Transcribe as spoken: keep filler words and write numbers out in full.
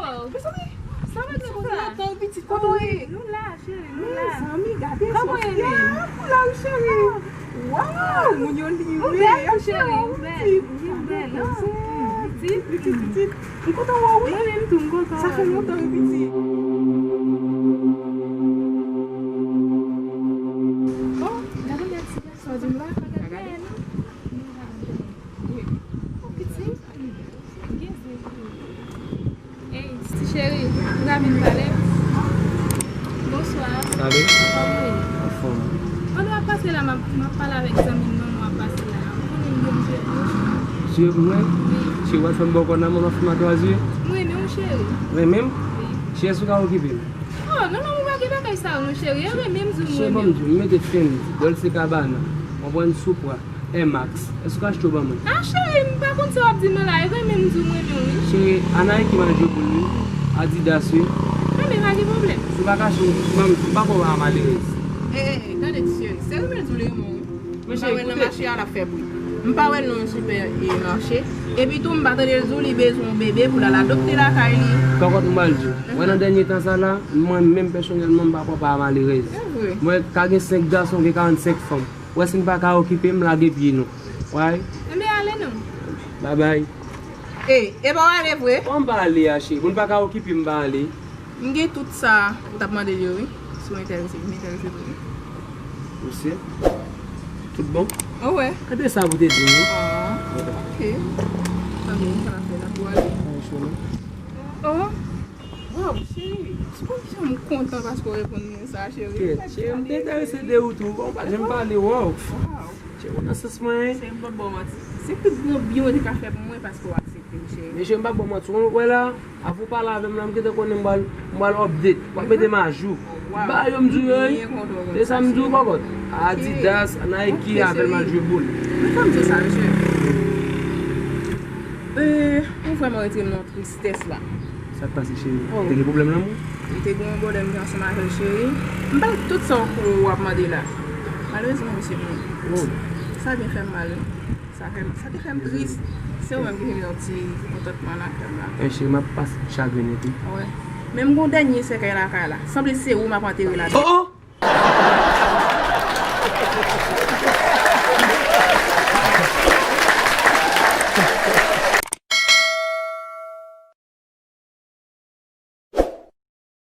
Mezanmi, sa fè lontan wi pitit, kote w ye? Nou la, cheri, nou la. Mezanmi, gade Sofia, ou la wi cheri. Waw, moun yo limen, y ap cheri, ou bèl, ou bèl, pitit, pitit, pitit. M kontan wè w wi. Mwen menm tou, m kontan wè w. Sa fè lontan wi pitit. Oh, gade bèl ti gason di m la. Gade. Wi. Oh, pitit. Gen zen tou. Ey, ti cheri, ou ka vin pale? Bonswa. Salut. Kòman w ye? Anfòm. Pandan w ap pase la, m ap, m ap pale avèk zanmi m nan, w ap pase la. Ou konnen m gen yon jwe pou ou. Jwe pou mwen? Wi. Cheri, w ap fè m bò kò nan men w, w ap fè m atwa zye? M renmen w, cheri. Renmen m? Wi. Cheri, èske w ka okipe m? Oh, non, non, ou pa gen bagay sa yo, non, cheri. E renmen m, di w m renmen w. Cheri, ban m di w, m mete Fendi, Dolce Gabbana, mwen pran Supra. Air Max. Èske w ka achte yo ban mwen? Ah, cheri, m pa konn sa w ap di m nan la. E vre menm di w m renmen w, wi. Cheri, a Nike m al jwe pou l, wi. Adidas, wi. Enben, pa gen pwoblèm. Si w pa ka achte, ban m, m pa kwè w pa malerèz. Ey, ey, ey, tande ti cheri. Se renmen l di w li renmen w, wi. Men cheri, koute. M pa wè l nan mache a, l ap fè bri. M pa wè l nan yon sipè, e, mache. Epi tou, m pa tande l di w li bezwen yon bebe pou l al adopte lakay li. Kòkòt, m pral di w. Wè nan dènye tan sa la, mwen menm pèsonèlman, m pa kwè w pa malerèz. Se vre. Mwen ka gen senk gason, gen karannsenk fanm. Wè si n pa ka okipe m, lage pye nou. Why? Enben ale non. Babay. Ey, e pa w ale vre? Kòman m pa ale a, cheri? Pou n pa ka okipe m, m pa ale. M gen tout sa ou t ap mande l yo, wi. Si w enterese, m enterese tou, wi. Ou si? Tout bon? Oh, wè. Gade sa pou te di m, wi. Ah, ok. Tanpri, m pa fè la pou ale. Ay, cheri. Oh. Waw, cheri, se pou kijan m kontan paske w reponn mwen sa, cheri. Kèt, cheri, m te enterese de ou tou. Bon, pa janm pale, waw. Waw. Cheri, ou nan sans mwen, wi. Cheri, m p ap ba w manti. Se pi gran byen w te ka fè pou mwen paske w aksepte m, cheri. Men cheri, m p ap ba w manti. Ou wè la, avan w pale avè m la, m gentan konnen m pral, m pral update. W ap mete m ajou. Waw. Ba yo m di w yo, wi. Byen kontan w konn sa, cheri. Se sa m di w, kòkòt. Adidas, Nike, avè l m al jwe boul. Men fò m di w sa, mesye. Euh, ou vrèman retire m nan tristès la. Sa k pase, cheri? Oh. Te gen pwoblèm lanmou? M te gen yon pwoblèm ansanm avè l, cheri. M bay tout sa w, w ap mande la. Malerezman, misye mouri. Oh. Sa byen fè m mal, wi. Sa fè m, sa te fè m tris. Se ou menm ki te mete yon ti kontantman nan kè m la. Eh, cheri, m ap pase chagren nèt, wi. Wè. Men m gon dènye sèkèy lakay la. Sanble se ou m ap antere ladan. Oh, oh!